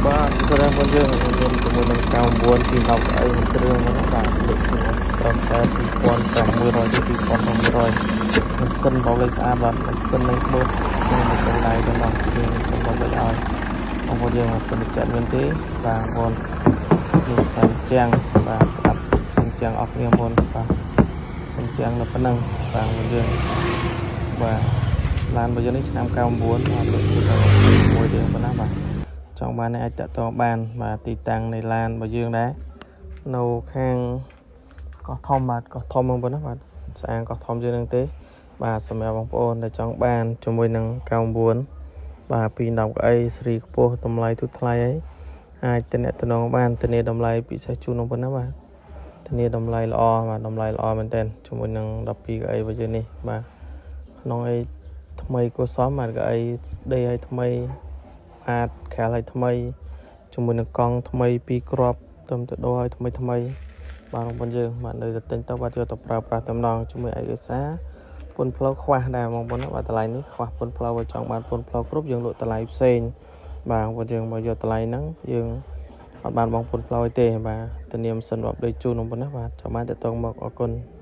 បាទសម្រាប់បងយើងមានជាមួយនឹង99ពី10អីមួយគ្រឿងហ្នឹងបាទលក់ត្រឹមតែ2500ទៅ2600ម៉ាស៊ីនបោកលេខស្អាតបាទម៉ាស៊ីននឹងបឺតនឹងមកកន្លែងទាំងដល់គឺម៉ាស៊ីនបោកលេខឲ្យបងប្អូនយើងម៉ាស៊ីនចិត្តមានទេបាទបងប្អូននេះផ្សែងជាងបាទស្ដាប់ផ្សែងជាងអស់គ្នាបងប្អូនបាទផ្សែងជាងនៅប៉ុណ្ណឹងបាទបងយើងបាទឡានរបស់យើងនេះឆ្នាំ99បាទលក់ទៅ21ទេប៉ុណ្ណាបាទចង់បានអាចតាក់ទងបានបាទទីតាំងនៃឡានរបស់យើងដែរនៅខាងកោះធំបាទកោះធំហ្នឹងប៉ុណ្ណាបាទស្អាងកោះធំយើងនឹងទេ បាទសម្រាប់បងប្អូនដែលចង់បានជាមួយនឹង99បាទពី10កៅអីសេរីខ្ពស់តម្លៃទូថ្លៃអីអាចតំណតំណងបានធានាតម្លៃពិសេសជូនបងប្អូនណាបាទធានាតម្លៃល្អបាទតម្លៃល្អមែនទែនជាមួយនឹង12កៅអីរបស់យើងនេះបាទក្នុងអីថ្មីគួរសមបាទកៅអីដីឲ្យថ្មីបាទក្រាលឲ្យថ្មីជាមួយនឹងកង់ថ្មីពីរគ្រាប់ទៅទៅដូរឲ្យថ្មីថ្មីបាទបងប្អូនយើងបាទនៅតែទិញទៅបាទយកទៅប្រើប្រាស់តែម្ដងជាមួយឯកសារពន្ធផ្លូវខ្វះដែរបងប្អូនណាបាទតម្លៃនេះខ្វះពន្ធផ្លូវបើចង់បានពន្ធផ្លូវគ្រប់យើងលក់តម្លៃផ្សេងបាទបងប្អូនយើងបើយកតម្លៃហ្នឹងយើងអត់បានបងពន្ធផ្លូវទេបាទធានាម៉ាស៊ីនរាប់លេខជូនបងប្អូនណាបាទចង់បានតាក់ទងមកអរគុណ។